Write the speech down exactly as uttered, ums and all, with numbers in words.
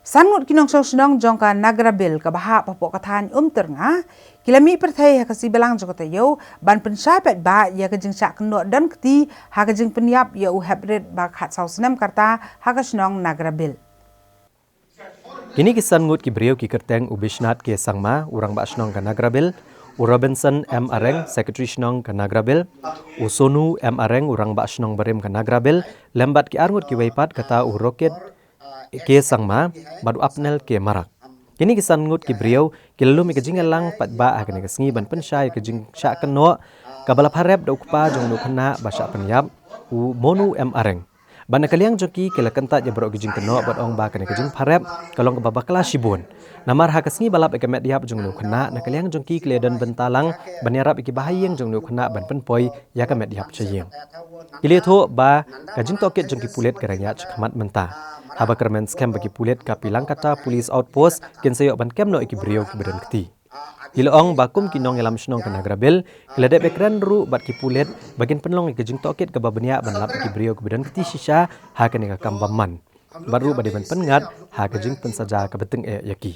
San ngut ki nongshong shnong jong ka Nagrabil kaba hap hapoh ka thaiñ Umtyrnga ki la mih pyrthei ha ka sngi Balang jong ka taïew ban pynshai paidbah ïa ka jingshah kynnoh don kti ha ka jingpynïap ïa u heprit ba khatsaw snem ka rta ha ka shnong Nagrabil. Kine ki san ngut ki briew ki kyrteng u Bishnat K Sangma, u rangbah shnong ka Nagrabil, u Robinson M Areng, secretary shnong ka Nagrabil, u Sonu M Areng, u rangbah shnong barim ka Nagrabil, lem bad ki ar ngut kiwei pat, kata u Rocket K Sangma bad u Apnel K Marak. Kine ki san ngut ki briew ki la lum ïa ka jingïalang paidbah ha kane ka sngi ban pynshai ïa ka jingshah kynnoh kaba la pharep da u kpa jong une u khynnah ba shah pynïap, u Monu M Areng. Bad na ka liang jong ki, ki la kyntait ïa baroh ki jingkynnoh bad ong ba kane ka jingpharep ka long kaba bakla shibun. Namar ha ka sngi ba lap ïa ka met ïap jong une u khynnah, na ka liang jong ki ki la don bynta lang ban ïarap ïa ki bahaïing jong une u khynnah ban pynpoi ïa ka met ïap sha ïing. Ki la ïathuh ba ka jingtohkit jong ki pulit ka dang ïaid shakhmat mynta. Haba kyrmen skhem ba ki pulit ka Pilangkata Police Outpost kin sa ïoh ban kem noh ïa ki briew kiba don kti. Ki la ong ba kum ki nongïalam shnong ka Nagrabil, ki la dep ïakren ruh bad ki pulit ba kin pynlong ïa ka jingtohkit kaba bniah ban lap ïa ki briew kiba don kti shisha ha kane ka kam bymman. Bad ruh ba dei ban pynngat ha ka jingpynsaja kaba tyngeh ïa ki.